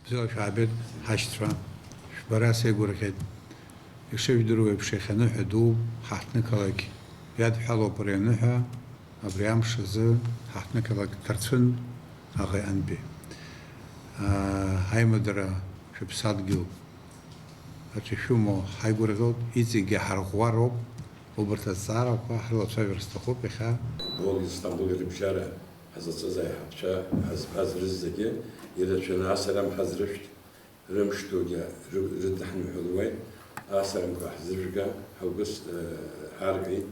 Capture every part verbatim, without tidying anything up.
Бзиала шәаабеит, ҳашьцәа, шәбара сеигәырӷьеит. Ишыжәдыруа еиԥш, иахьа ныҳәа дууп, ҳаҳҭнықалақь иадҳәалоуп ари аныҳәа, абри амш азы ҳаҳҭнықалақь Ҭарцәын аӷа иҟынтәи. Аа, аимадара шәыԥсадгьыл аҿы ишәымоу ҳаигәырӷьоит, иҵегьгьы ҳарӷәӷәароуп, убарҭ азҵаарақәа ҳрылацәажәар сҭахуп иахьа. Бон Истамбул ирыбжьара ҳазлацәаз аиҳабцәа ҳазбаз рызегьы ирацәаны асарам ҳазрышәҭ, рымш дугьы ры-, рыдаҳныҳәалуеит, асарамқәа ҳзыжәга, ҳаугәы с-, э, ҳарҳәеит.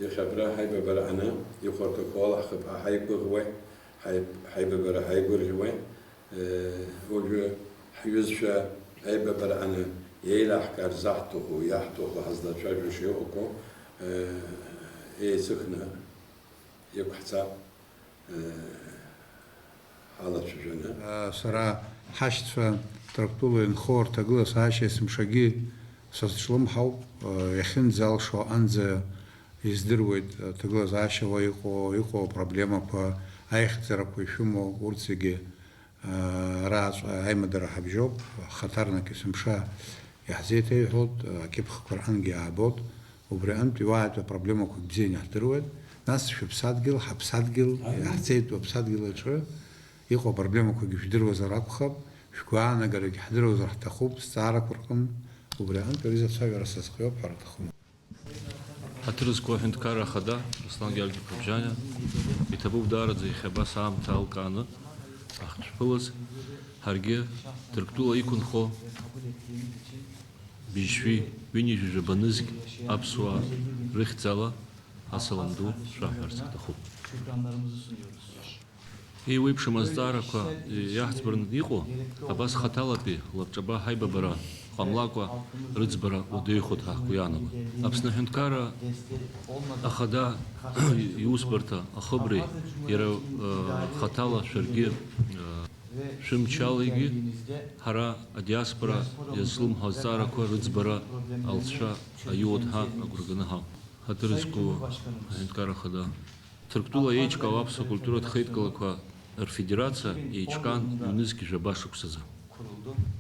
Иахьа абра ҳаибабара аны, ихәарҭақәа алаҳхып ҳәа ҳаиқәыӷуеит, ҳаиб-, ҳаибабара ҳаигәырӷьуеит. Э, уажәы ҳҩызцәа аибабара аны еилаҳкаар заҳҭаху, иаҳҭаху ҳазлацәажәаша иҟақәоу, э, еицыхны иқәҳҵап. Ҳалацәажәаны. Сара ҳашьцәа Ҭырқәтәыла инхо рҭагылазаашьа есымшагьы сазҿлымҳауп, иахьынӡалшо анӡа издыруеит, аҭагылазаашьа уа иҟоу, иҟоу апроблемақәа, аихьӡарақәа ишәымоу, урҭ зегьы, арааҵәҟьа аимадара ҳабжьоуп, хаҭарнак есымша иаҳзеиҭеиҳәоит, акьыԥхьқәа рҟынгьы аабоит. Убри аҟынтә иуаатәу апроблемақәагь бзианы иаҳдыруеит. Нас шәыԥсадгьыл, ҳаԥсадгьыл, иаҳцеит уаԥсадгьыл аҿы иҟоу апроблемақәагьы жәдыруазар акәхап, шәгәаанагарагьы ҳдыруазар ҳҭахуп, зҵаарақәа рҟын. Убри аҟынтә аҩыза ацәажәара сазхиоуп ҳәа рҭахума? Ҳаҭыр зқәу аҳәынҭқарра ахада Руслан Георгиевич Қәабжьаниа иҭабуп даараӡа иахьа абас аамҭа алкааны ахьшәԥылаз, ҳаргьы Ҭырқәтәыла иқәынхо быжьшәи ҩынҩажәи жәаба нызқь аԥсуаа рыхьӡала асалам ду шәаҳҳәарц ҳҭахуп. Еиуеиԥшым азҵаарақәа иаҳӡбараны иҟоу, абас хаҭалатәи лабҿаба ҳаибабара ҟамлакәа рыӡбара уадаҩхоит ҳәа ҳгәы иаанагоит. Аԥсны Аҳәынҭқарра Ахада иусбарҭа ахыбреи иара, э, хаҭала шәаргьы, э, шәымчалагьы ҳара адиаспора иазҿлымҳау азҵаарақәа рыӡбара алҵшәа аиуеит ҳәа агәра ганы ҳаҟоуп. Ҳаҭыр зқәу аҳәынҭқарра ахада. Ҭырқәтәыла еиҿкаау аԥсуа культуратә хеидкылақәа рфедерациа еиҿкаан ҩнызқь жәаба шықәсазы.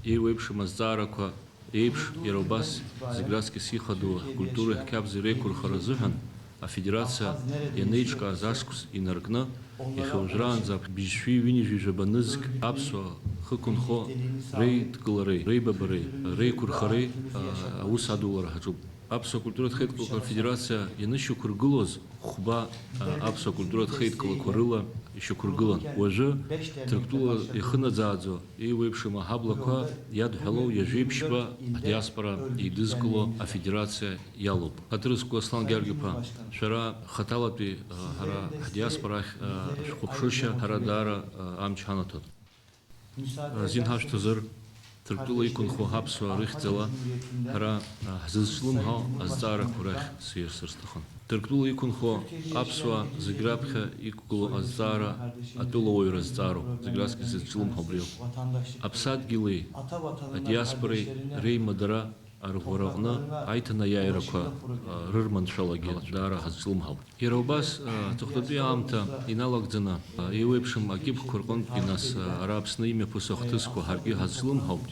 Еиуеиԥшым азҵаарақәа еиԥш, иара убас зегь раҵкыс ихадоу ҳкультуреи ҳқьабзи реиқәырхара азыҳәан афедерациа ианеиҿкааз ашықәс инаркны, иахьа уажәраанӡа быжьшәи ҩынҩажәи жәаба нызқь аԥсуа хықәынхо реидкылареи, реибабареи, реиқәырхареи, а, аус адулара ҳаҿуп. Аԥсуа культуратә хеидкылақәа рфедерациа ианышьақәыргылоз, хәба, а, аԥсуа культуратә хеидкылақәа рыла ишьақәыргылан. Уажәы Ҭырқәтәыла ихынаӡааӡо, еиуеиԥшым аҳаблақәа иадҳәалоу ҩажәеиԥшьба адиаспора еидызкыло афедерациа иалоуп. Ҳаҭыр зқәу Аслан Георги-иԥа, шәара хаҭалатәи, а, ҳара ҳдиаспора ахь, а, шәхәаԥшышьа ҳара даара, а, амч ҳанаҭоит. Азин ҳашәҭозар, Ҭырқәтәыла иқәынхо аԥсуаа рыхьӡала ҳара, а, ҳзызҿлымҳау азҵаарақәа рахь сиасыр сҭахын. Ҭырқәтәыла иқәынхо аԥсуаа зегь раԥхьа иқәгылоу азҵаара атәылауаҩра азҵаароуп, зегь раҵкыс изызҿлымҳау убриоуп. Аԥсадгьыли адиаспореи реимадара арӷәӷәараҟны аиҭанаиааирақәа, а, рырманшәалагьы даара ҳазҿлымҳауп. Иара убас, а, аҵыхәтәантәи аамҭа иналагӡаны, а, еиуеиԥшым акьыԥхьқәа рҟынтәгьы нас, а, ара Аԥсны имҩаԥысуа ахҭысқәа ҳаргьы ҳазҿлымҳауп,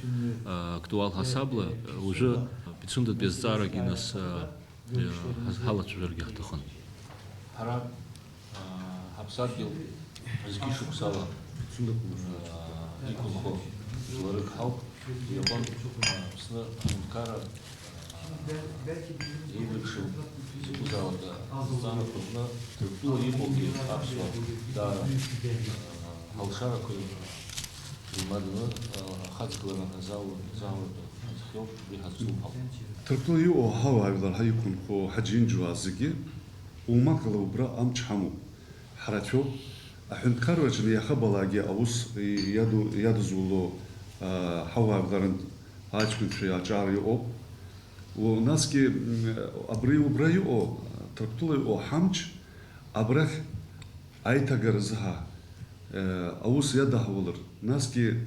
а, актуал ҳасабла, а, уажәы Пицундатәи азҵаарагьы нас, а, ҳаз-, ҳалацәажәаргьы ҳҭахын. Ҳара, аа, ҳаԥсадгьыл зқьышықәсала, аа, иқәынхо жәларык ҳауп. Уи аҟынтә, аа, Аԥсны аҳәынҭқарра, аа, еиуеиԥшым закәызаалак азҵаарақәа рҟны Ҭырқәтәыла иҟоугьы аԥсуаа даара, аа, ҳалшарақәа еимаданы, аа, ахаҵгылара азалу-, азалуртә ҳазхиоуп, убри ҳазҿлымҳауп. Ҭырқәтәыла иҟоу ҳауаажәлар, ҳаиқәынхо, ҳаџьынџьуаа зегьы, умакала убра амч ҳамоуп. Ҳрацәоуп. Аҳәынҭқарраҿы иахабалагьы аус иаду-, иадызуло, а, ҳауаажәларынтә аҷкәынцәа аҿар иҟоуп. О, насгьы, м, абри убра иҟоу, Ҭырқәтәыла иҟоу ҳамч абрахь аиҭагаразы ҳа, э, аус иадаҳулар, насгьы,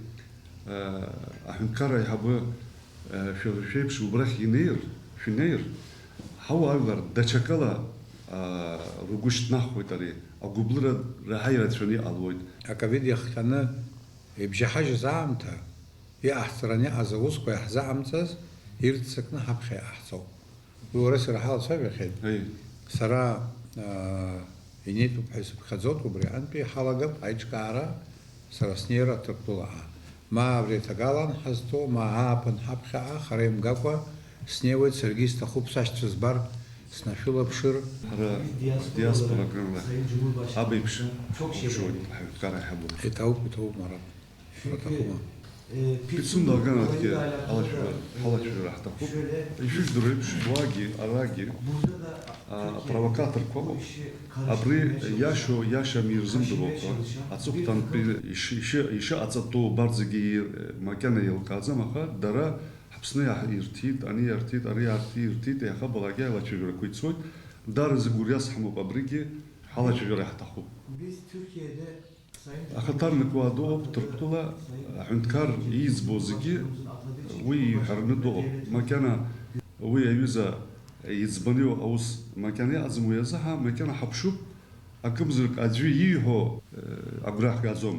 э, аҳәынҭқарра аиҳабы, э, шәа-, шәеиԥш убрахь инеир, шәнеир, ҳауаажәлар даҽакала, э, ргәы шьҭнахуеит ари, агәыблыра раҳа ирацәаны иҟалоит. Аковид иахҟьаны ибжьаҳажьыз аамҭа, Иҟаҳҵараны иҟаз аусқәа иаҳзаҟамҵаз ирццакны ҳаԥхьа иҟаҳҵоуп. Уи уара сара ҳалацәажәахьеит. Аи. Сара, аа, инеитәуп ҳәа исыԥхьаӡоит, убри аҟынтәи ҳалагап аиҿкаара, сара снеира Ҭырқәтәылаҟа. Ма абри аҭагалан ҳазҭоу, ма ааԥын ҳаԥхьаҟа, хара имгакәа снеиуеит, саргьы исҭахуп сашьцәа збар, снашәылаԥшыр. Ҳара диаспорак рыла абеиԥш ҳаԥшуеит ҳаҩнқар ҳабуп. Иҭабуп, иҭабуп, Марат. Аҭахума? Пицунда аганахьгьы ҳалацәажәара, ҳалацәажәара ҳҭахуп. Ишәыжәдыруа еиԥш, уагьы, арагьы, а, апровокаторқәа ыҟоуп. Абри иашоу, иашами ирзымдыруа ҳәа, аҵыхәтәантәи иши-, иши-, ишыҟаҵатәу убарҭ зегьы ир-, макьана еилкааӡам, аха дара Ҳаԥсны иаҳ-, ирҭеит, ани иарҭеит, ари иарҭеит, ирҭеит, еиҳабалак аилацәажәарақәа ицоит. Даараӡа гәырҩас ҳамоуп, абригьы ҳалацәажәара ҳҭахуп. Ахаҭарнак уаа ду ауп Ҭырқәтәыла аҳәынҭқар ииӡбо зегьы уи иҳәараны дыҟоуп. Макьана уи аҩыза иӡбаны иҟоу аус макьана иҟаӡам, уи азы ҳа макьана ҳаԥшуп, акымзарак аӡәы ииҳәо, э, агәра ҳгаӡом.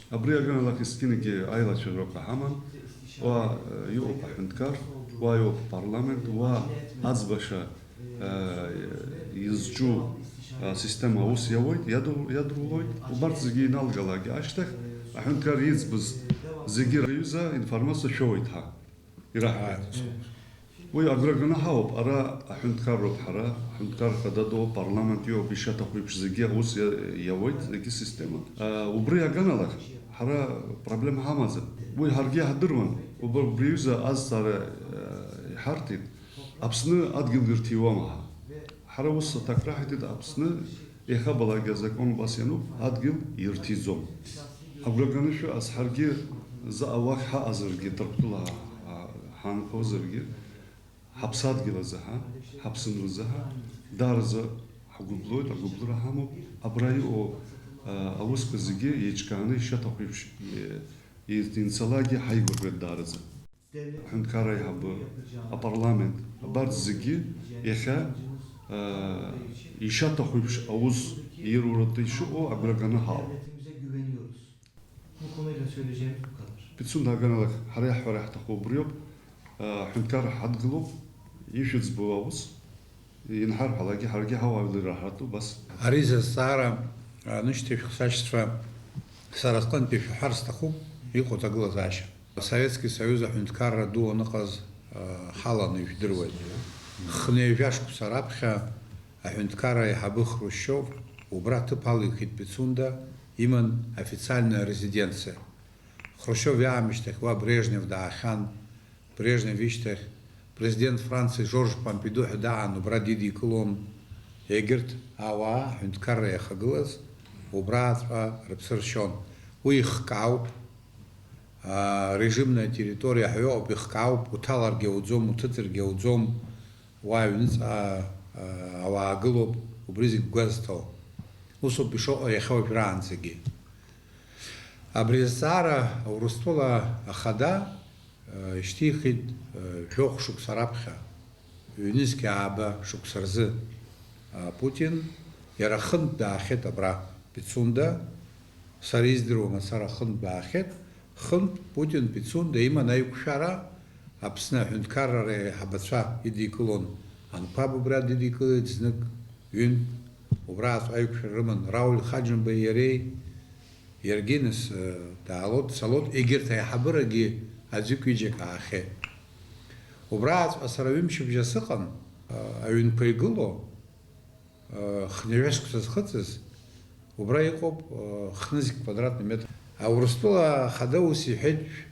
Абри аганахьгьы есқьынагьы аилацәажәарақәа ҳаман. Уа, э, иҟоуп аҳәынҭқар, уа иҟоуп апарламент, уа аӡбаша, э, изҿу асистема аус иауеит, иаду-, иадулоит. Убарҭ зегьы иналгалак ашьҭахь, аҳәынҭқар иӡбыз зегьы рҩыза информациа шәоуеит ҳа. Ираҳҳәеит. Ааи. Уи агәра ганы ҳауп, ара аҳәынҭқарроуп ҳара, аҳәынҭқарра хададоуп, апарламент иоуп, ишаҭаху еиԥш зегьы аус иа-, иауеит, зегьы система. А, убри аганала, ҳара проблема ҳамаӡам. Уи ҳаргьы иаҳдыруан, убри, убри аҩыза азҵаара, а, иҳарҭеит, Аԥсны адгьыл ирҭиуама ҳа. Ҳара ус аҭак раҳиҭеит, Аԥсны еиҳабалак азакәан убас иануп, адгьыл ирҭиӡом. Агәра ганы шәыҟаз, ҳаргьы заҟа уахь ҳаҟазаргьы, Ҭырқәтәыла ҳа-, ҳа-, ҳаанхозаргьы, ҳаԥсадгьыл азы ҳа, ҳаԥсынра азы ҳа, даараӡа ҳгәыблоит, агәыблыра ҳамоуп. Абра иҟоу, а, аусқәа зегьы еиҿкааны ишаҭаху еиԥш, е-, еидынҵалагьы ҳаигәырӷьоит даараӡа. Аҳәынҭқарра аиҳабы, апарламент, абарҭ зегьы иахьа, аа, ишаҭаху еиԥш аус ируратәы ишыҟоу агәра ганы ҳаауп. Пицунда аганала ҳара иаҳҳәара иаҳҭаху убриоуп, аа, аҳәынҭқарра ҳадгылоуп, ишәыӡбо аус. Инҳарҳәалакгьы ҳаргьы ҳауаажәлар ираҳартә убас. Ари зызҵаара, а, нышьҭышәх сашьцәа, сара сҟынтәи шәаҳәар сҭахуп, иҟоу аҭагылазаашьа. Асоветски Союз аҳәынҭқарра ду аныҟаз, а, ҳаланы ижәдыруеит. Хынҩажәа шықәса раԥхьа аҳәынҭқарра аиҳабы Хрушьов убра ҭыԥ алихит Пицунда, иман официальная резиденциа. Хрушьов иаамышьҭахь уа Брежнев даахьан, Брежнев ишьҭахь, президент Франциа Жорж Помпиду ҳәа даан убра дидикылон, егьырҭ ауаа аҳәынҭқарра иахагылаз убраҵәҟьа рыԥсы ршьон. Уи ихкаауп, аа, режимная территория ҳәа иҟоуп, ихкаауп, уҭаларгьы ауӡом, уҭыҵыргьы ауӡом, уа аҩныҵҟа, аа, ауаа гылоуп, убри зегь гәазҭо. Усоуп ишыҟоу иахьа уажәраанӡагьы. Абри азҵаара Урыстәыла ахада, э, ишьҭихит, э, жәохә шықәса раԥхьа, ҩнызқь ааба шықәса рзы, э, Путин иара хынтә даахьеит абра, Пицунда, сара издыруа мацара хынтә даахьеит, хынтә Путин Пицунда иман аиқәшәара, Аԥсны аҳәынҭқарра реиҳабацәа идикылон, анқәаб убра дидикылеит знык, ҩынтә, убраҵәҟьа аиқәшәара рыман Рауль Хаџьымбеи иареи, Иаргьы, нас, э, даалот, дцалот, егьырҭ аиҳабырагьы аӡәык-ҩыџьак аахьеит. Убрааҵәҟьа сара ҩымчыбжьа сыҟан, э, аҩнқәа игылоу, э, хынҩажәа шықәса зхыҵыз, убра иҟоуп, э, хнызқь квадратный метр. Аурыстәыла ахада ус иҳәеит, шә-,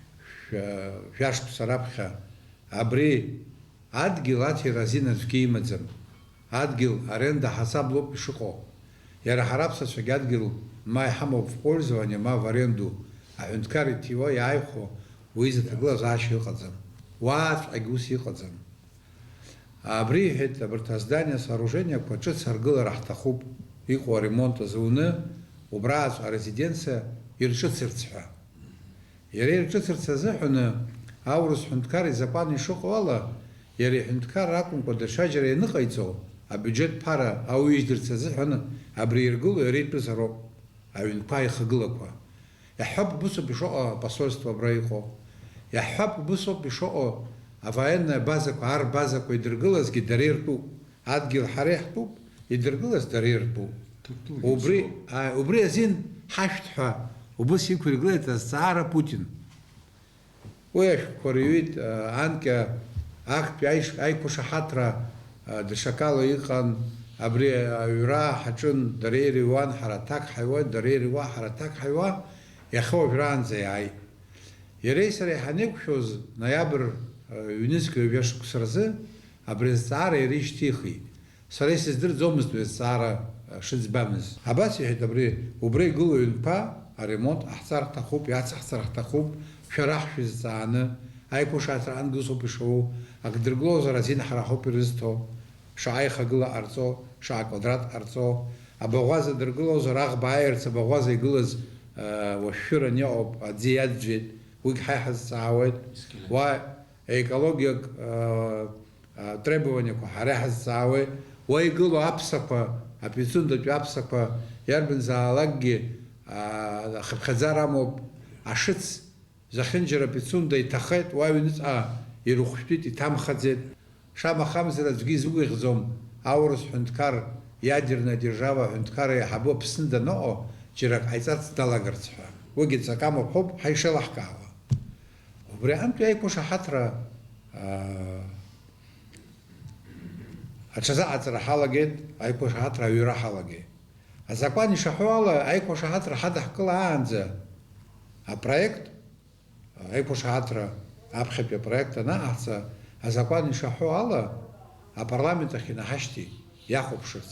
шә-, жәа шықәса раԥхьа, абри Адгьыл аҭира азин аӡәгьы имаӡам. Адгьыл аренда ҳасаб лоуп ишыҟоу. Иара ҳара аԥсацәагьы адгьыл ма иҳамоуп в пользование, ма в аренду. Аҳәынҭқар иҭиуа иааихәо уи изы ҭагылазаашьа ыҟаӡам. Уааҵәҟьагь ус иҟаӡам. Абри иҳәеит, абарҭ аздание, сооружениеқәа ҿыц аргылара ҳҭахуп, иҟоу аремонт азы уны, убрааҵәҟьа арезиденциа ирҿыцырц ҳәа. Иара ирҿыцырц азыҳәаны аурыс ҳәынҭқар изакәан ишыҟоу ала, иара иҳәынҭқарра акәымкәа даҽаџьара ианыҟаиҵо, абиуџьет ԥара ауижьдырц азыҳәан абри иргыло иара итәызароуп, аҩнқәа аихагылақәа. Иаҳҳәап, убысоуп ишыҟоу апосольство абра иҟоу. Иаҳҳәап, убыс ауп ишыҟоу, авоенная базақәа, арбазақәа идыргылазгьы дара иртәуп. Адгьыл ҳара иаҳтәуп, идыргылаз дара иртәуп. Ҭырқәтәылгьы Убри, ԥсроуп. Ааи, убри азин ҳашәҭ ҳәа убыс иқәиргылеит азҵаара Путин. Уи ашәҟәқәа рыҩит, а, анкьа актәи аиш-, аиқәышаҳаҭра, а, даҽакала иҟан, абри аҩра ҳаҿын, дара ирыҩуан, ҳара аҭак ҳаҩуан, дара ирыҩуа, ҳара аҭак ҳаҩуа, иахьа уажәраанӡа иааит. Иареи сареи ҳанеиқәшәоз, ноиабр, а, ҩнызқьи ҩажәа шықәса рзы абри азҵаара иара ишьҭихит. Сара исыздырӡомызт уи азҵаара, а, шыӡбамыз. Абас иҳәеит, абри, убра игылоу аҩнқәа аремонт ҟаҳҵар ҳҭахуп, иацаҳҵар ҳҭахуп, шәара ҳшәызҵааны, аиқәышаҳаҭра ангьы усоуп ишоу, ак дыргылозар азин ҳара ҳауп ирызҭо, шаҟа ихагыла ҟарҵо, шаҟа квадрат ҟарҵо, абаӷәаза дыргылозар, аӷба ааирц абаӷәаза игылаз, а, уашәшәыран иҟоуп, аӡы иаӡәӡәеит, уигь ҳа иҳазҵаауеит. Искелет. Уа Аекологиатә, аа, аа, требованиақәа ҳара иҳазҵаауеит. Уа игылоу аԥсақәа, апицундатәи аԥсақәа, иарбанзаалакгьы, аа, ахыԥхьаӡара амоуп. Ашыц, зехьынџьара апицунда иҭахеит, уа аҩныҵҟа ирыхәшәтәит, иҭамхаӡеит. Шамахамзар аӡәгьы изгәаӷьӡом, аурыс ҳәынҭқар, иадерная держава аҳәынҭқар аиҳабы Аԥсны даныҟоу, џьара ак ҟаиҵарц далагарц ҳәа. Уигьы ҵакы амоуп ҳәоуп ҳа ишеилаҳкаауа. Убри аҟынтәи аиқәышаҳаҭра, аа, аҽазыҟаҵара ҳалагеит, аиқәышаҳаҭра аҩра ҳалагеит. Азакәан ишаҳәо ала, аиқәышаҳаҭра ҳадаҳкылаанӡа апроект, аиқәышаҳаҭра аԥхьатәи апроект анаҟаҳҵа, азакәан ишаҳәо ала, апарламент ахь инаҳашьҭит, иахәаԥшырц.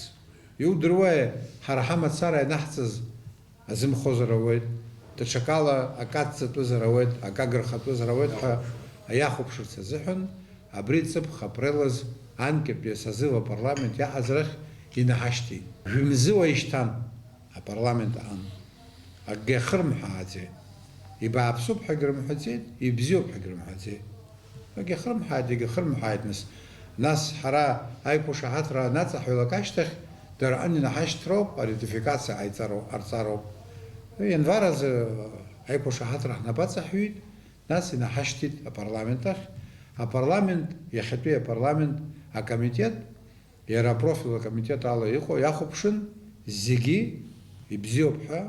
Иудыруеи, ҳара ҳамацара ианаҳҵаз азымхозар ауеит, даҽакала акы адҵатәызар ауеит, акы агырхатәызар ауеит ҳәа иахәаԥшырц азыҳәан, абри ҵыԥх апрелаз анкьатәи асазыв апарламент иаҟазарахь инаҳашьҭит. Жәымзы уа ишьҭан апарламент аҟны. Акгьы ахырмҳәааӡеит. Ибааԥсуп ҳәагьы рымҳәаӡеит, ибзиоуп ҳәагьы рымҳәаӡеит. Егьахырмҳааит, егьахырмҳааит, нас. Нас ҳара аиқәышаҳаҭра анаҵаҳәалак ашьҭахь, дара аҟны инаҳашьҭроуп, аратификациа ҟаиҵароу-, ҟарҵароуп. Ианвар азы аиқәышаҳаҭра ҳнапаҵаҳәҩит, нас инаҳашьҭит апарламент ахь. Апарламент, иахьатәи апарламент акомитет, иара апрофильтә акомитет ала иҟоу, иахәаԥшын, зегьы ибзиоуп ҳәа,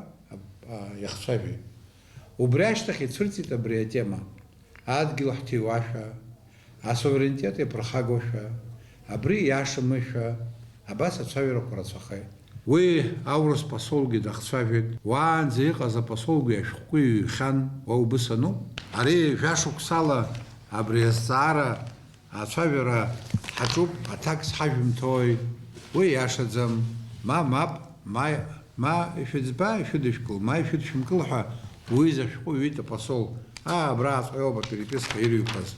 а, иахцәажәеит. Убри ашьҭахь ицәырҵит абри атема. Адгьыл ҳҭиуашәа, асуверенитет иаԥырхагоушәа, абри иашамызшәа, абас ацәажәарақәа рацәахеит. Уи аурыс посолгьы дахцәажәеит. Уаанӡа иҟаз аposолгьы ашәҟәқәа иҩхьан, уа убыс ануп. Ари жәашықәсала абри азҵаара ацәажәара ҳаҿуп, аҭак сҳажәымҭои? Уи иашаӡам. Ма мап, ма, ма ишәыӡба, ишәыдышәкыл, ма ишәыдшәымкыл ҳәа уи изы ашәҟәы иҩит апосол. Аа, абрааҵәҟьоуп апереписка ирыҩқәаз.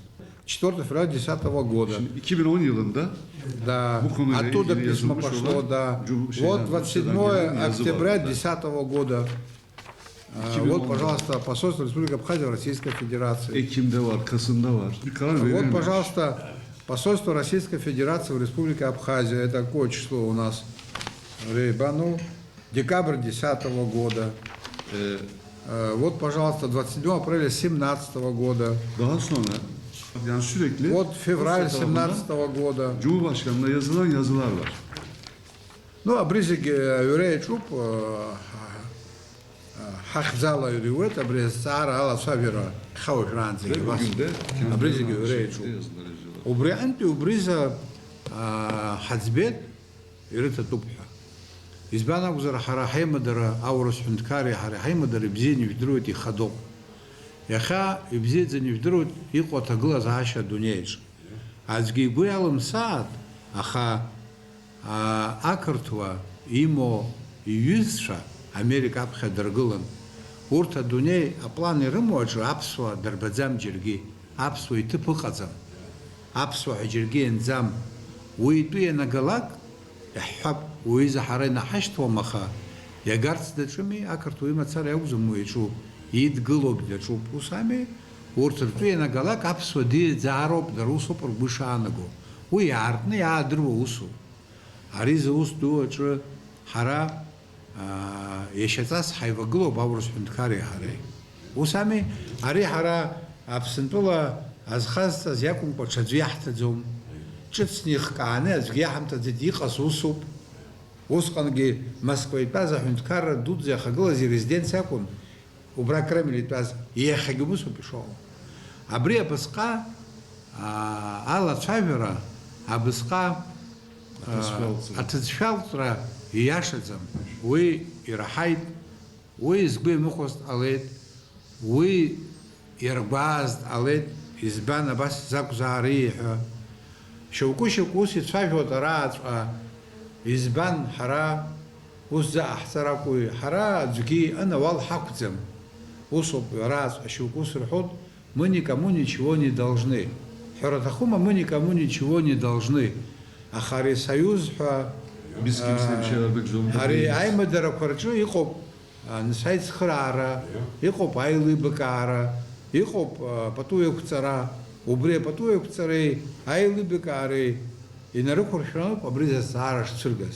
Четвёртого февраля десятого года. Iki bin on yılında Да, bu konuyla оттуда ilgili письмо yazılmış пошло, olan да. Cum-, Вот şeyden, двадцать седьмого Rusya'dan gelen yazı октября var. Десятого года. А, вот, пожалуйста, посольство Республики Абхазия в Российской Федерации. Ekim'de var, Kasım'da var. Bir karar Вот, verilmemiş. Пожалуйста, посольство Российской Федерации в Республике Абхазия. Это какое число у нас? Рейбану. Декабрь десятого года. Э, Э, Вот, пожалуйста, двадцать седьмого апреля семнадцатого года. Daha sonra, yani sürekli Вот февраль Rusya tarafından семнадцатого года. Cumhurbaşkanına yazılan yazılar var. Ну, абри зегьы аҩра иаҿуп, э, ҳахьӡала иҩуеит, абри азҵаара алацәажәара ҳауажәраанӡагьы Ve абас. Bugün de Абри kendilerine зегьы аҩра ait иаҿуп. Yazılar yazıyorlar. Убри аҟынтәи убризы, аа, ҳаӡбеит, ирыҭатәуп ҳәа. Избан акәзар, ҳара ҳаимадара, аурыс ҳәынҭқарреи ҳареи ҳаимадара ибзианы ижәдыруеит, ихадоуп. Иахьа ибзиаӡаны ижәдыруеит иҟоу аҭагылазаашьа адунеиаҿ. Аӡәгьы игәы иалымсааит, аха, аа, ақырҭуа имоу иҩызцәа Америка аԥхьа дыргылан. Урҭ адунеи аплан ирымоу аҿы аԥсуаа дырбаӡам џьаргьы, аԥсуа иҭыԥ ыҟаӡам. Аԥсуа ҳәа џьаргьы ианӡам. Уи итәы ианагалак, иаҳҳәап, уи изы ҳара инаҳашьҭуам, аха иагарц даҿыми, ақырҭуа имацара иакәӡам уи иаҿу, идгылоуп, даҿуп, ус ами? Урҭ ртәы ианагалак аԥсуа диаӡаароуп, дара усоуп ргәы шаанаго. Уи иаартны иаадыруа усуп. Ари зус ду аҿы ҳара, аа, иашьаҵас ҳаивагылоуп аурыс ҳәынҭқарреи ҳареи. Ус ами, ари ҳара, Аԥсынтәыла азхазҵаз иакәымкәа, ҽаӡәы иаҳҭаӡом. Ҿыцны ихкааны аӡәгьы иаҳамҭаӡеит, иҟаз усуп. Усҟангьы Москва итәаз аҳәынҭқарра дуӡӡа иахагылаз ирезиденциа акәын, убра Кремль итәаз, иахьагьы убысоуп ишыҟоу. Абри абасҟак, аа, алацәажәара, абасҟак, аа, аҭыӡшәалҵра. Аҭыӡшәалҵра ииашаӡам. Уи ираҳаит, уи згәы иамыхәоз дҟалеит, уи иаргәааз дҟалеит, избан абас закәзаари ҳәа. Шьоукы-шьоукы ус ицәажәоит арааҵәҟьа, избан, ҳара ус заҟаҳҵар акәуи, ҳара аӡәгьы анауал ҳақәӡам. Усоуп, арааҵәҟьа шьоукы ус рҳәоит, мы никому ничего не должны. Ҳәара аҭахума, мы никому ничего не должны. Аха ари союз ҳәа, Без ким с ним а, член одной ари аимадарақәа рҿы иҟоуп. Анцәа ицхыраара, иҟоуп аилибакаара, иҟоуп, а, пату еиқәҵара, убри апату еиқәҵареи аилибакаареи инарықәыршәаноуп абри зазҵаара шцәыргаз,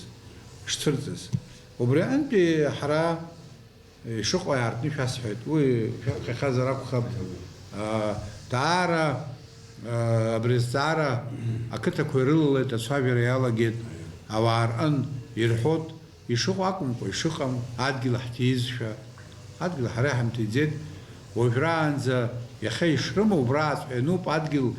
шцәырҵыз. Убри аҟынтәи ҳара ишыҟоу иаартны ишәасҳәеит, уи шәаԥхьахьазар акәхап. А, даара, а, абри азҵаара ақыҭақәа ирылалеит, ацәажәара иалагеит, ауаа рҟын ирҳәоит, ишыҟоу акәымкәа, ишыҟам, адгьыл ҳҭизшәа, адгьыл ҳара иҳамҭиӡеит, уажәраанӡа иахьа ишрымоу убрааҵәҟьа иануп адгьыл,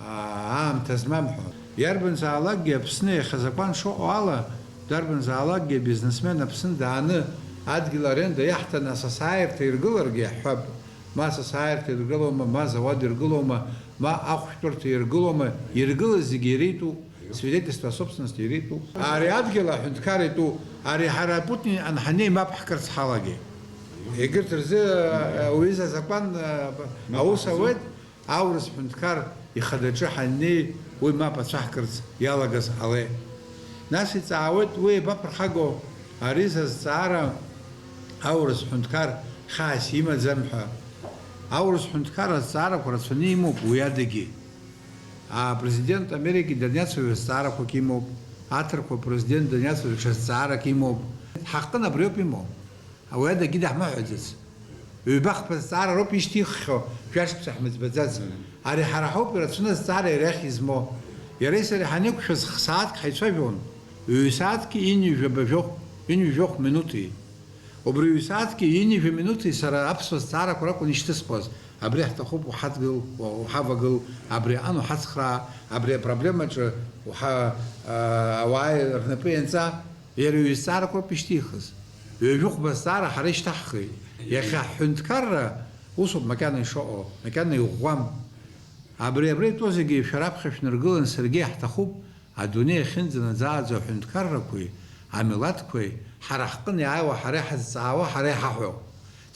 аа, аамҭа змам ҳәа. Иарбанзаалакгьы Аԥсны иахьа азакәан шыҟоу ала, дарбанзаалакгьы абизнесмен Аԥсны дааны адгьыл аренда иаҳҭаны асасааирҭа иргыларгьы иаҳҳәап, ма асасааирҭа иргылома, ма азауад иргылома, ма ахәшәтәырҭа иргылома, иргылаз зегьы иара итәуп. Свидетельство о собственности иара итәуп. Ари адгьыл аҳәынҭқар итәуп. Ари ҳара Путин анҳанеи мап ҳкырц ҳалагеит. Егьырҭ рзы, э, уҩыза азакәан, э, аус ауеит, аурыс ҳәынҭқар ихадаҿы ҳаннеи, уи мап ацәаҳкырц иалагаз ала. Нас иҵаауеит, уи еибаԥырхагоу ари зазҵаара аурыс ҳәынҭқар хьаас имаӡам ҳәа. Аурыс ҳәынҭқар азҵаарақәа рацәаны имоуп уи адагьы. Апрезидент Америки даниацәажәо зҵаарақәак имоуп, аҭырқәа апрезидент даниацәажәо ҽа зҵаарак имоуп. Ҳаҟын абриоуп имоу. Ауаҩы дагьы даҳмаҳәаӡац. Ҩба-хԥа зҵаара роуп ишьҭиххьоу, жәашықәса ҳмыӡбаӡац. Ари ҳара ҳауп ирацәаны азҵаара иара иахь измоу. Иареи сареи ҳанеиқәшәаз х-сааҭк ҳаицәажәон. Ҩ-сааҭки ҩынҩажәаба жәохә, ҩынҩажәохә минути. Убри ҩ-сааҭки ҩынҩажәа минути сара аԥсуа зҵаарақәа ракәын ишьҭысхуаз. Абри ҳҭахуп, уҳадгыл, уҳавагыл, абри аҟан уҳацхраа, абри апроблемаҿы уҳа-, аа, ауаа рнапы ианҵа, иара ҩ-зҵаарақәа роуп ишьҭихыз. Ҩажәихәба зҵаара ҳара ишьҭаҳхит. Иахьа ҳҳәынҭқарра усоуп макьана ишыҟоу, макьана иӷәӷәам. Абри, абри итәоу зегьы шәара аԥхьа шәнаргылан, саргьы иаҳҭахуп, адунеи ахьынӡанаӡааӡо аҳәынҭқаррақәеи амилаҭқәеи, ҳара ҳҟны иааиуа, ҳара иҳазҵаауа, ҳара иҳаҳәо,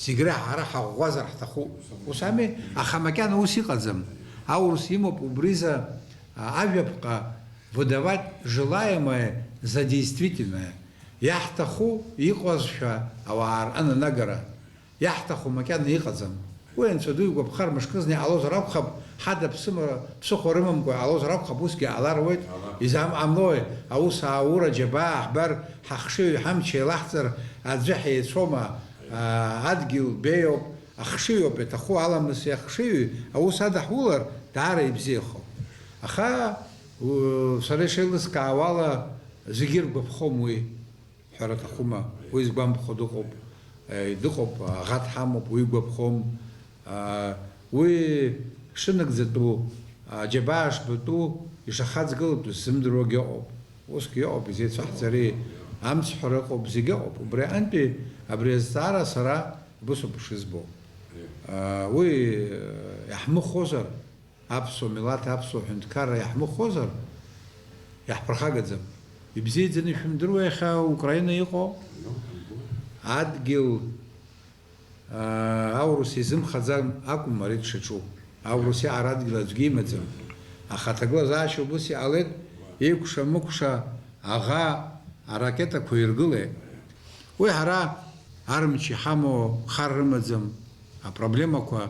зегь реиҳа ҳара ҳаӷәӷәазар ҳҭахуп. Ус ами? Аха макьана ус иҟаӡам. Аурыс имоуп убриза, а, ажәаԥҟа выдавать желаемое за действительное. Иаҳҭаху иҟазшәа ауаа рҟны анагара. Иаҳҭаху макьана иҟаӡам. Уи анцәа ду игәаԥхар, мышкы зны иҟалозар акәхап, ҳада ԥсымара, ԥсыхәа рымамкәа иҟалозар акәхап, усгьы ҟалар ауеит. Ала. Изам ҟамлои, аус ааура џьабаа ҳбар, ҳахшыҩ ҳамч еилаҳҵар, аӡәы ҳеицәоума, аа, адгьыл беиоуп, ахшыҩоуп иаҭаху, аламыси ахшыҩи, аус адаҳулар, даара ибзиахоуп. Аха, у, сара ишеилыскаауала, зегьы иргәаԥхом уи. Ҳәара аҭахума, уи згәамԥхо дыҟоуп, е, дыҟоуп, аӷа дҳамоуп, уи игәаԥхом. А, уи шынагӡатәу, аџьабаа шбатәу, ишахаҵгылатәу сзымдыруагьы ыҟоуп. Усгьы ыҟоуп, изеицәаҳҵари, амцҳәара ыҟоуп, зегьы ыҟоуп. Убри аҟынтәи абри азҵаара сара убысоуп ишызбо. А, уи, е, иаҳмыхәозар, Аԥсуа милаҭ, аԥсуа ҳәынҭқарра иаҳмыхәозар, иаҳԥырхагаӡам. Ибзиаӡаны ишәымдыруеи иахьа Украина иҟоу? Адгьыл, аа, аурыс изымхаӡам акәым ари дшаҿу. Аурыс иаара адгьыл аӡәгьы имаӡам. Аха аҭагылазаашьа убыс иҟалеит, икәша-мыкәша аӷа аракетақәа иргылеит. Уи ҳара армч иҳамоу хар рымаӡам, апроблемақәа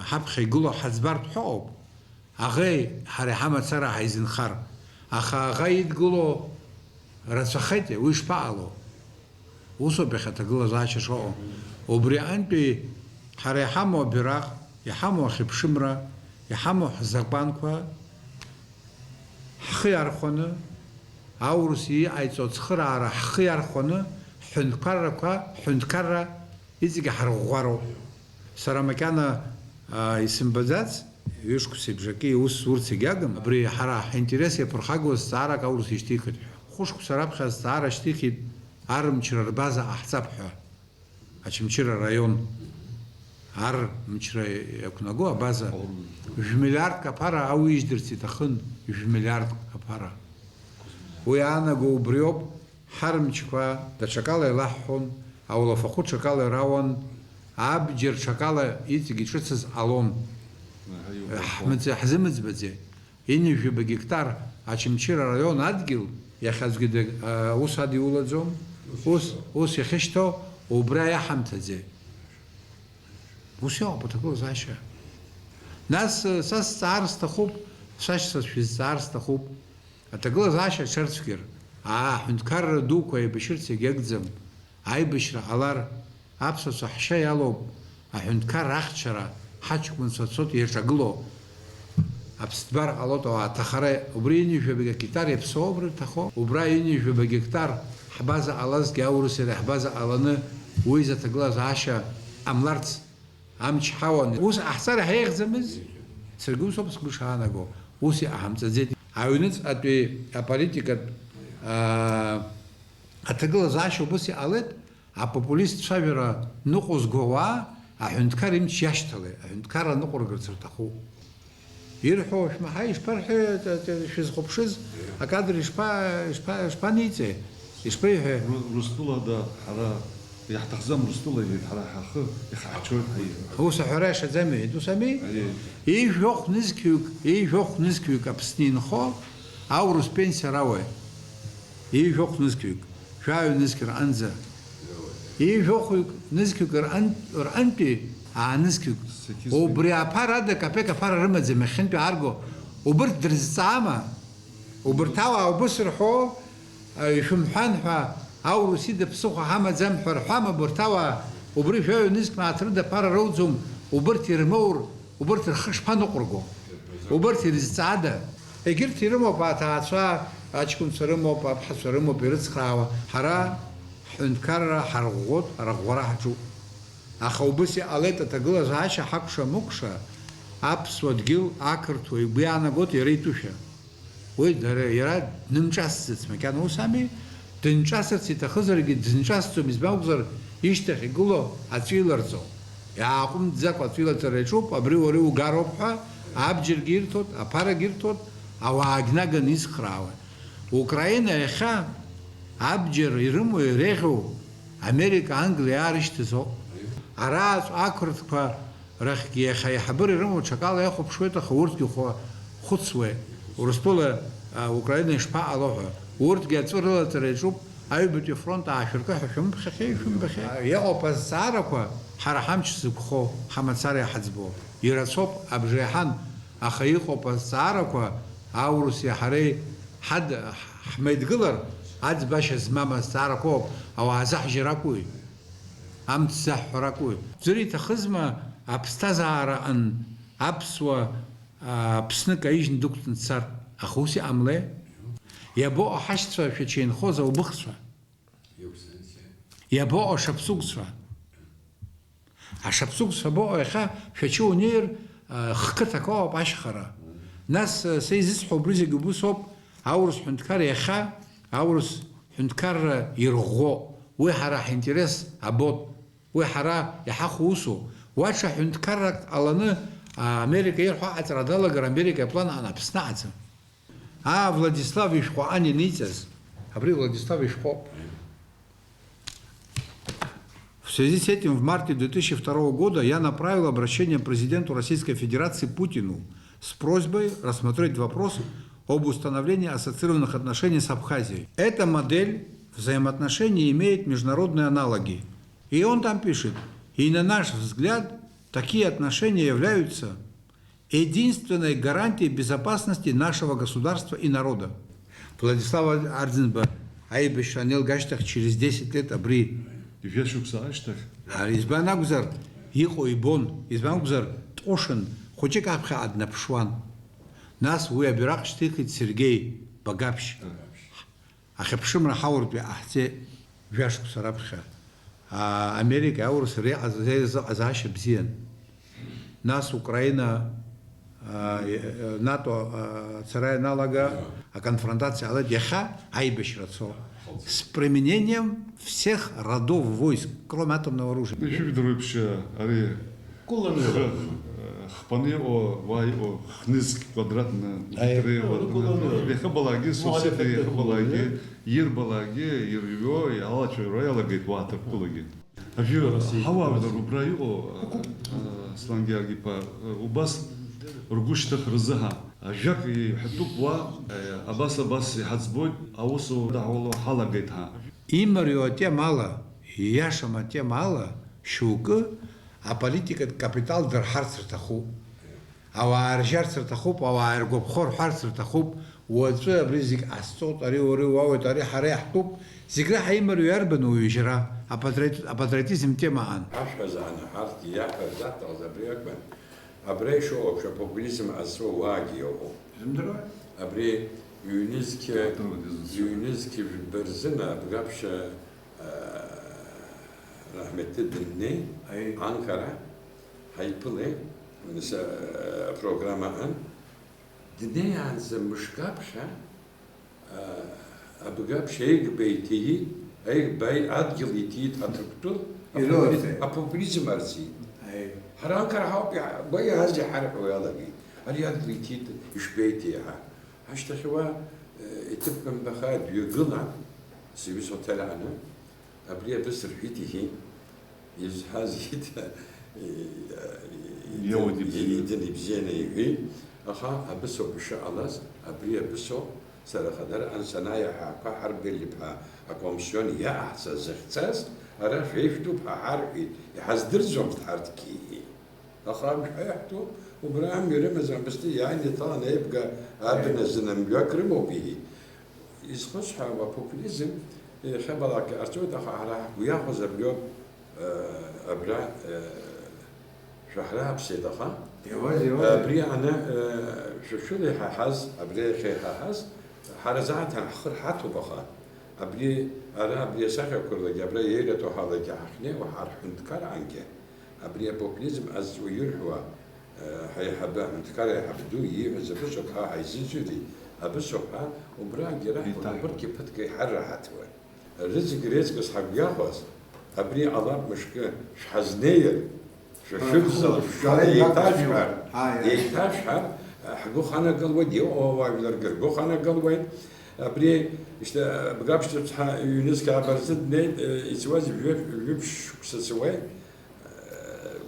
ҳаԥхьа игылоу ҳаӡбартә ҳәа ыҟоуп. Аӷеи ҳареи ҳамацара ҳаизынхар, аха аӷа идгыло рацәахеитеи, уи шԥаҟало? Усоуп иахьа аҭагылазаашьа шыҟоу. Убри аҟынтәи ҳара иҳамоу абираҟ, Иҳамоу ахьыԥшымра, иҳамоу ҳзакәанқәа ҳхы иархәаны, аурыс иҟаиҵо ацхыраара ҳхы иархәаны, ҳҳәынҭқаррақәа, ҳҳәынҭқарра иҵегьы ҳарӷәӷәароуп. Сара макьана, аа, исымбаӡац, ҩышықәсеи бжаки ус урц егьагым, абри ҳара ҳинтерес иаԥырхагоу азҵаарак аурыс ишьҭихит ҳәа. Хәышықәса раԥхьа азҵаара шьҭихит, ар мчра рбаза ҟаҳҵап ҳәа. Очамчыра араион ар мчра иақәнаго абаза жәмилиардк аԥара ауижьдырц иҭахын, жәмилиардк аԥара. Уи аанаго убриоуп, ҳар мчқәа даҽакала илаҳҳәон, аулафахәы ҽакала ирауан, абџьар ҽакала иҵегь иҿыцыз ҟалон. Ҳмыӡ-, ҳзымыӡбаӡеит. Ҩынҩажәаба гектар Очамчыра араион адгьыл иахьазгьы даг-, а, ус адиулаӡом, ус, ус иахьышьҭоу убра иаҳамҭаӡеит. Ус иоуп аҭагылазаашьа. Нас, э, са сҵаар сҭахуп, сашьцәа шәызҵаар сҭахуп. Аҭагылазаашьа аҽарцәгьар, аа, аҳәынҭқарра дуқәа еибашьырц егьагӡам. Аибашьра ҟалар, аԥсуацәа ҳшьа иалоуп, аҳәынҭқарра ахьчара, ҳаҷкәынцәа цоит иаҿагыло. Аԥсҭбара ҟалоит ауаа аҭахара, убри ҩынҩажәаба гектар иаԥсоу убри рҭахо, убра ҩынҩажәаба гектар ҳбаза ҟалазҭгьы аурыс иара ҳбаза ҟаланы уи изы аҭагылазаашьа ҟамларц амч ҳауан. Ус ҟаҳҵар иаҳа еиӷьӡамыз? Саргьы усоуп сгәы шаанаго, ус иҟаҳамҵаӡеит. Аҩныҵҟатәи аполитикатә, аа, аҭагылазаашьа убыс иҟалеит, апопулист цәажәара ныҟәызго ауаа аҳәынҭқар имч иашьҭалеит, аҳәынҭқарра ныҟәыргарц рҭахуп. Ирҳәо шәмаҳаи, ишԥарҳәеи, т-, т-, шәызхәаԥшыз акадр ишԥа-, ишԥа-, ишԥаниҵеи, ишԥеиҳәеи? Ру-, Урыстәылада ҳара иаҳҭахӡам, Урыстәыла иҳәеит, ҳара ҳахы иахьаҳчоит ҳаиҳәеит. Ус аҳәара иашаӡам иҳәеит, ус ами? Аиеи. Ҩажәохә нызқьҩык, ҩажәохә нызқьҩык Аԥсны инхо аурыс пенсиа рауеит. Ҩажәохә нызқьҩык, жәаҩа нызқь рҟынӡа. Ҩажәохәҩык нызқьҩык рҟын-, рҟынтәи аанызқьҩык. Убри аԥара ада капек аԥара рымаӡам иахьынтәи аарго. Убырҭ дрызҵаама? Убырҭ ауаа убыс рҳәо, ишәымҳәан ҳәа, аурыс ида ԥсыхәа ҳамаӡам ҳәа рҳәама, убырҭ ауаа, убри жәаҩа нызқь мааҭ рыда аԥара роуӡом, убырҭ ирмоур, убырҭ рхы шԥаныҟәырго? Убырҭ ирызҵаада? Егьырҭ ирымоуп аҭаацәа, аҷкәынцәа рымоуп, аԥҳацәа рымоуп ирыцхраауа. Ҳара ҳҳәынҭқарра ҳарӷәӷәоит, арӷәӷәара ҳаҿуп. Аха убыс иҟалеит аҭагылазаашьа ҳакәша-мыкәша, аԥсуа дгьыл ақырҭуа игәы иаанагоит иара итәышәа. Уи дара, иара днымҿасӡац, макьана ус ами? Дынҿасырц иҭахызаргьы дынҿасӡом, избан акәзар, ишьҭахь игылоу аҵәы иларҵом. Иааҟәымҵӡакәа аҵәы илаҵара иаҿуп, абри уара иугароуп ҳәа абџьаргьы ирҭоит, аԥарагьы ирҭоит, ауаагьы наганы ицхраауеит. Украина иахьа абџьар ирымоу, иреиӷьу Америка, Англиа иаарышьҭыз ауп. Арааҵә ақырҭқәа рахьгьы иахьа аиҳабыра ирымоу ҽакала иахәаԥшуеит, аха урҭгьы хәа-, хәыцуеит. Урыстәыла, а, Украина ишԥаҟало ҳәа. Урҭгьы аҵәы рылаҵара иаҿуп, аҩбатәи афронт аашәыркы ҳәа шәымԥхьахьеи, шәымбахьеи. Иҟоуп азҵаарақәа, ҳара ҳамч зықәхо, ҳамацара иҳаӡбо. Ирацәоуп, абжеиҳан, аха иҟоуп азҵаарақәа, аурыси ҳареи ҳад-, ҳмеидгылар, аӡбашьа змам азҵаарақәоуп, ауаа заҳжьар акәуи? Амц заҳҳәар акәуи? Ӡәыр иҭахызма аԥсҭазаараҟын аԥсуа, аа, Аԥсны каижьны дықәҵны дцар? Аха ус иҟамлеи? Иабоҟоу ҳашьцәа шәача инхоз аубыхцәа? Иабоҟоу ашаԥсыгәцәа? Ашаԥсыгәцәа абоҟоу иахьа шәача унеир, аа, хқыҭак ауп ашьхара. Нас, са изысҳәо убри зегьы убыс ауп, аурыс ҳәынҭқар иахьа, аурыс ҳәынҭқарра ирӷәӷәо, уи ҳара ҳинтерес абоит, уи ҳара иҳахәо усуп. Уа ҽа ҳәынҭқаррак ҟаланы, а, Америка ирҳәо аҟаҵара далагар, Америка иплан аҟны Аԥсны аҟаӡам. Аа, Владислав ишәҟәы аниниҵаз, абри Владислав ишәҟәоуп. В связи с этим в марте две тысячи второго года я направил обращение президенту Российской Федерации Путину с просьбой рассмотреть вопрос об установлении ассоциированных отношений с Абхазией. Эта модель взаимоотношений имеет международные аналоги. И он там пишет: «И на наш взгляд, такие отношения являются единственной гарантией безопасности нашего государства и народа». Владислав Арӡынба аибашьра анеилга ашьҭахь через десять лет абри. Жәа шықәса ашьҭахь. Ара избан акәзар, иҟоу ибон, избан акәзар, Ҟәышын, хәыҷык аԥхьаҟа днаԥшуан. Нас уи абираҟ шьҭихит Сергеи Багаԥшь. Ахьыԥшымра ҳауртә иҟаҳҵеит жәашықәса раԥхьа. Аа, Америкеи аурыс реиҟаз-, реизыҟазаашьа бзиан. Нас Украина, аа, е-, е-, НАТО, аа, ацара ианалага, аконфронтациа ҟалеит, иахьа аибашьра цо. С применением всех родов войск, кроме атомного оружия. Ишәыжәдыруеиԥш, ари Куланы хы-, ракәын. Хԥаны иҟоу, уа иҟоу хнызқь квадратны Аи. метр иҟоу. Куланы ракәын. Иахыбалакгьы, Муҳариф сусети иахыбалакгьы, иахьыҟоу, ирбалакгьы, ирҩо, иалацәажәара иалагеит уа аҭырқәтәылагьы. Абжьы Россия. Ҳауаажәлар убра иҟоу, а, а, Аслан Георги-иԥа, а, убас ргәы шьҭых рзыҳа. Ажәак иҳәатәуп уа, а, абас, абас иҳаӡбоит, аусура даҳуло ҳалагеит ҳа. Имариоу атемала, ииашам атемала, шьоукы аполитикатә капитал дырҳарц рҭахуп. Ауаа ржьарц рҭахуп, ауаа иргәаԥхо рҳәарц рҭахуп. Уаҵәы абри зегь ҟасҵоит, ари уара иуоуеит, ари ҳара иаҳтәуп. Зегь реиҳа имариоу иарбану уажәра? Апатриот-, апатриотизм тема аан. Ашәа зааны ҳарҭ иаҳәарц иаҭахыз абри акәын. Абра ишыҟоу еиԥш апопулизм ҟазҵо уаагьы иҟоуп. Изымдыруа? Абри ҩнызқьы, Театр уаҩ дызусҭа. Ҩнызқьы жәба рзын Абгаԥшьа, аа, Раҳмеҭы дыннеи, Аи. Анкара ҳаиԥылеит, нас, аа, апрограмма аҟан. Днеиаанӡа мышк аԥхьа, аа, Абгаԥшьа Аигба иҭиит, Аигба адгьыл иҭиит аҭырқәтәыл, Ирыларҵеит. Апопулизм арҵеит. Аи. Ҳара Анкара ҳауп иаҳ-, уа иааз иҳарҳәо иалагеит. Ари адгьыл иҭиит, ишԥеиҭеи ҳәа. Ашьҭахь уа, э, иҭыԥ бымбаха дҩагылан, сыҩыза ҭараны, абри абыс рҳәит иҳәеит, изҳәаз иҭ-, и-, и-, Иауит ибзианы. Идын ибзианы иҳәеит, аха абысоуп ишыҟалаз, абри абысоуп, сара хадара ансанаиаҳәа ақәа ҳарбелиԥҳа акомсион иаҟаҳҵаз захьцаз, ара шәеишәтәуп ҳәа ҳарҳәеит, иҳаздырӡомызт ҳарҭгьы иҳәеит. Аха амшәҳәа иаҳтәу, убра амҩа рымазар, абысҭа иааины иҭаланы аибга абна Еи. Зны мҩак рымоуп, иҳәеит. Изхысҳәаауа апопулизм, иахьабалак иҟарҵоит, аха ҳара ҳгәы иахәаз абриоуп, э, абра, э, шәаҳрааԥсеит, аха Иауазеи, иауазеи? Абри аны, э, шәышәыла иҳаҳаз, абри иахьа иҳаҳаз, ҳара зааҭан ҳхы рҳаҭоуп, аха абри, ара, абри асахьақәа рлагьы, абра иеиратәу ҳалагьы ҳахьнеиуа, ҳарҳәынҭқарангьы, Абри апопулизм азҵо ирҳәуа, э, ҳаиҳабы, аҳәынҭқар аиҳабы ду ииҳәаз абысоуп ҳәа ҳаизыӡырҩит, абысоуп ҳәа, убрагьы раҳҭоит, Еиҭаҳәа. Убырҭгьы ԥыҭк иҳарраҳаҭуан. Рыҵегь реиҵкыс ҳагәгьахәаз, абри ҟалап мышкы шәҳазнеир, шәа-, Ҳа, шәыдҵала, ҳа, шәшәала ҳара еиҭашәҳәар, еиҭашәҳәар, ҳа, иа-, еиҭашәҳәар, ҳгәы ханагалуеит, иҟоу ауаажәларгьы ргәы ханагалуеит. Абри, шьҭа, Бгаԥшь рыцҳа ҩнызқь ааба рзы днеит, э, иҵуаз жәа-, жәиԥшь шықәса ҵуеит.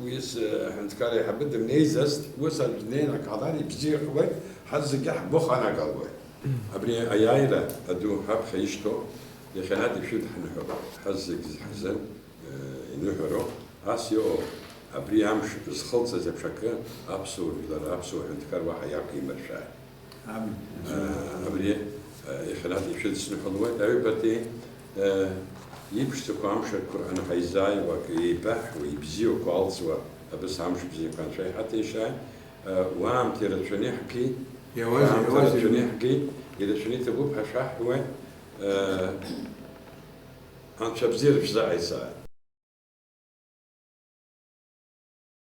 Уи ас-, аҳәынҭқар аиҳабы дымнеиӡацт, ус аӡә днеин акы ҟалар ибзиахуеит, ҳазегьы ҳгәы ханагалоит. Абри аиааира аду ҳаԥхьа ишьҭоу, иахьанатә ишәыдҳныҳәалоит, ҳазегь зҳазын, э, иныҳәароуп. Ас иҟоу, абри амш зхылҵыз аԥшакы аԥсуа жәлар, аԥсуа ҳәынҭқар уаҳа иақәимыршәааит. Амин. Э, абри, э, иахьанатә ишәыдсныҳәалоит, аҩбатәи, э, иԥшӡақәа амшаҿқәа рҟны ҳаизааиуа, акы еибаҳҳәо, ибзиақәа алҵуа, абас амш бзиақәа анцәа иҳаҭәеишьааит. Э, уаамҭа ирацәаны иаҳгеит, Иауазеи, шәаамҭа иауазеи? Рацәаны иаҳгеит, ирацәаны иҭабуп ҳәа шәаҳҳәуеит. Э, Анцәа абзиара шәзааизааит.